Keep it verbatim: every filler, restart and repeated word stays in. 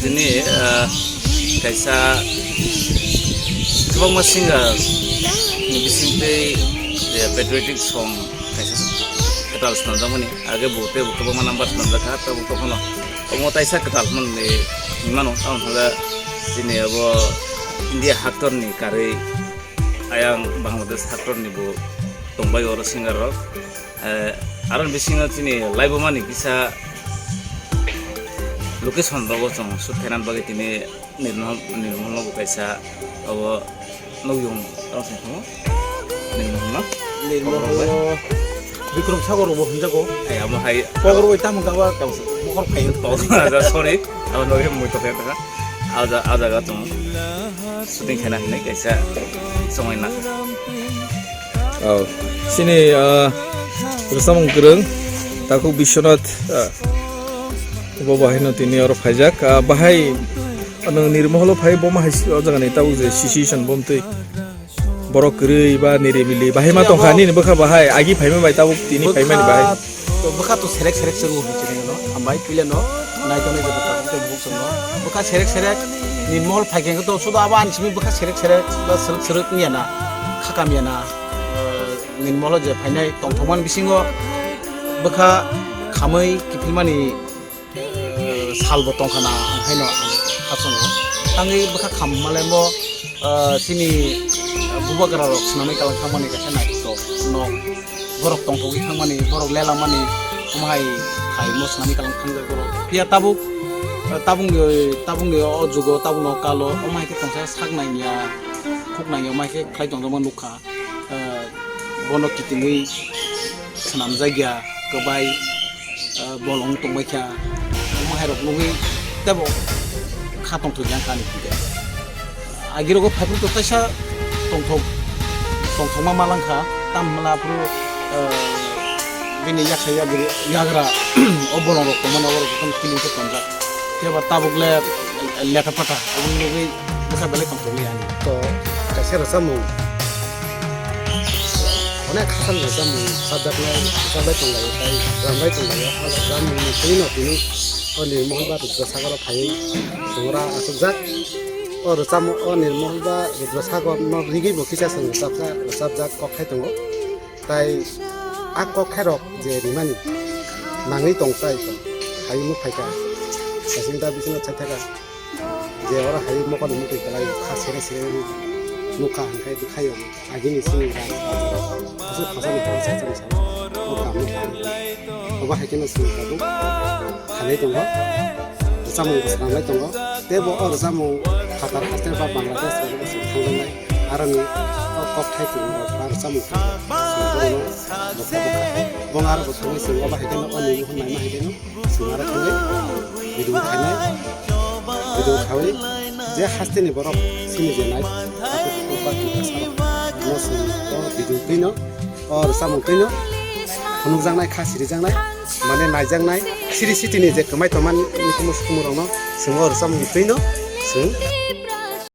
Tini, ah, kaisa kwbangma singer ni bisingtwi, eh, patriotic song kaisa kwtal swnamjakmani. Age bo tei bo kwbangma number swnamjakha, tabuk tongphano omo taisa kwtal hwnwi hinmano. Tamo hwnba chini abo India haktorni karwi ayang Bangladesh haktorni bo tongbai oro singer rok. Eh, aro bisingo chini laibumani kisa location rogo chwng shoot khainani bagwi tini Nirmol, Nirmolno bo kaisa abo nukyung tamo se tamo. Nirmolno. Nirmolno Bikrom Sagor bo hinjago. Hai amo hai. Kogor bai tamo gaba. Tamo se. Mohor phai. Sorry. Abo nugwi mui tokhe tokha. Aja, aja ga tong. Shooting khaina hinwi kaisa chongwi na. Oh, chini, ah, rwchapmung kwrwng Takhuk Biswanath, ah, bo bahai no tini oro phaijak. Ah, bahai, ah, nwng Nirmahal o phai, bo ma hai si-, o jaga ni tabuk je situation bo mtwi borok kwrwi ba niribili bahai ma tongkha nini bwkha bahai agi phaima bai tabuk tini phaimani bahai. To bwkha to serek serek se rw hinwi chini no. Hambai puila no nai tongnai joto tabuk tei bukhuk song no. Bwkha serek serek ni mohol phai khe to sudo abo ani simi bwkha serek serek ba serek serek wngya na. Khakam ya na. Eh, ni mohol je phainai tongthokmani bisingo bwkha khamwi kiphilmani, eh, salbo tongkha na ang haino ang khachungo. Tangwi bwkha khammalai mo, eh, chini, eh, bubagra rok swnamwi kalang thangmani kaisa naithotok nok. Borok tongthogwi thangmani, borok lelamani, omo hai hai mo swnamwi kalang thangjak borok. Phiya tabuk, tabukni, tabukni o jugo, tabukno kalo, omo hai khe tongsa sak nangya, khuk nangya, omo hai khe khlai tongjakma nukha. Eh, bono kitingwi swnamjakya, kwbai, eh, bolong tongbaikha, omo hai rok nugwi teibo kha tongthokya kani hwnkhe. Agirogo phaiphru to kaisa tongthok, tongthokma malangkha, tamni hwnla aphuru, eh, bini yaksa yagri yagra o bolongrok tongmani oborok jotono feeling khe tonjak. Phiya ba tabuk le leta pata oboni bagwi bwsa belai tongthokliya ani. To kaisa rwchapmung, onek hasan rwchapmung sajak nai, sajak bai tonglaio, tei ram bai tonglaio. O rwchapmung ni twi no tini o Nirmohol ba Rudra Sagor o phaiwi chwng oro achukjak. O rwchapmung o Nirmohol ba Rudra Sagor no rigwi bo kisa chwng rwchapjak, rwchapjak kok khai tongo. Tai a kok khairok je rimani nangwi tong tai to hai nuk phaikha. Kaisa da bisino chaithaka je oro hai mokol mukui kwlai kha sere sere nukha hwnkhe bwkhayo agini sini da. Aswk khasani khorok sachani salo o kaam no kha. Obo hai kheno sini tabuk khalai tongo. Rwchapmung bo swnamlai tongo. Tei bo o rwchapmung phatar haste ba Bangladesh rok bo chwng thangjaknai. Aroni o kok khai tongwi rok ba rwchapmung khai rok chwng borokno bwkha bwkha. Bo aro bo thangwi chwng obo hai kheno o Nirmohol naima hai kheno chwng aro thangwi video khainai. Video khaui je hasteni borok sini je nai takhuk takhuk ba tiprasa rok no chwng o video twino o rwchapmung twino phunukjaknai kha sirijaknai. Mane naijaknai siri sitini je kwmai tongmani mikhumu sukhumurokno chwng o rwchapmung twino chwng